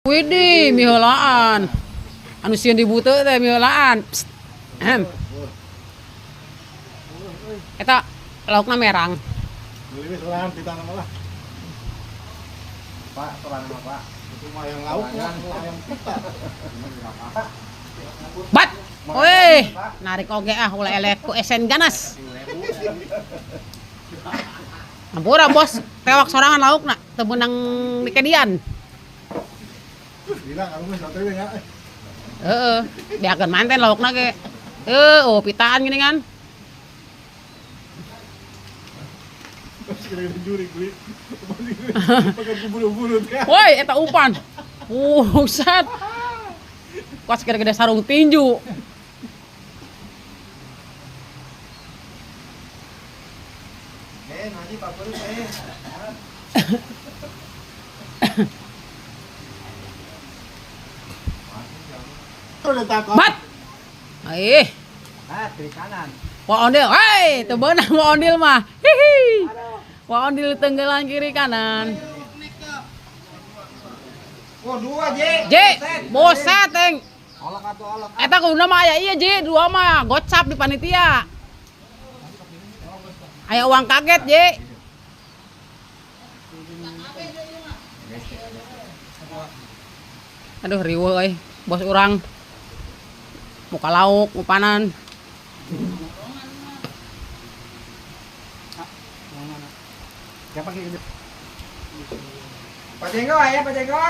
Widih, miheulaan. Anu sieun dibuteu teh miheulaan. Psst. Ahem. Eta laukna merang. Beli sorangan kita nama lah. Pak, peran apa, Pak? Itu mah yang lauk mah ayam peta. Bat. Weh, narik oge ah ulah elek ku esen ganas. Ampura bos, tewak sorangan laukna, teu meunang dikedian. Gila kalau mah sate we nya. Heeh, diakeun manten laukna ge. Oh pitaan gini kan. Terus kira-kira jurik beli. Pakai bubur-bubur teh. Woi, eta umpan. Buset. Kuat gede-gede sarung tinju. Eh, nanti Pak Purut, eh. Udah takut. Bat. Eh, Ah, kiri kanan. wa ondil. Hei, teu beunang wa ondil mah. Hihi. Wa ondil tenggelan kiri kanan. Oh, dua, J. J, boset teng. Olok atuh olok. Eta kuduna mah aya ieu J, dua mah gocap di panitia. Aya uang kaget, J. Aduh riweuh euy, bos urang. Muka lauk, ngupanan. Siapa kayak gitu? Pak Jenggo, ya Pak Jenggo.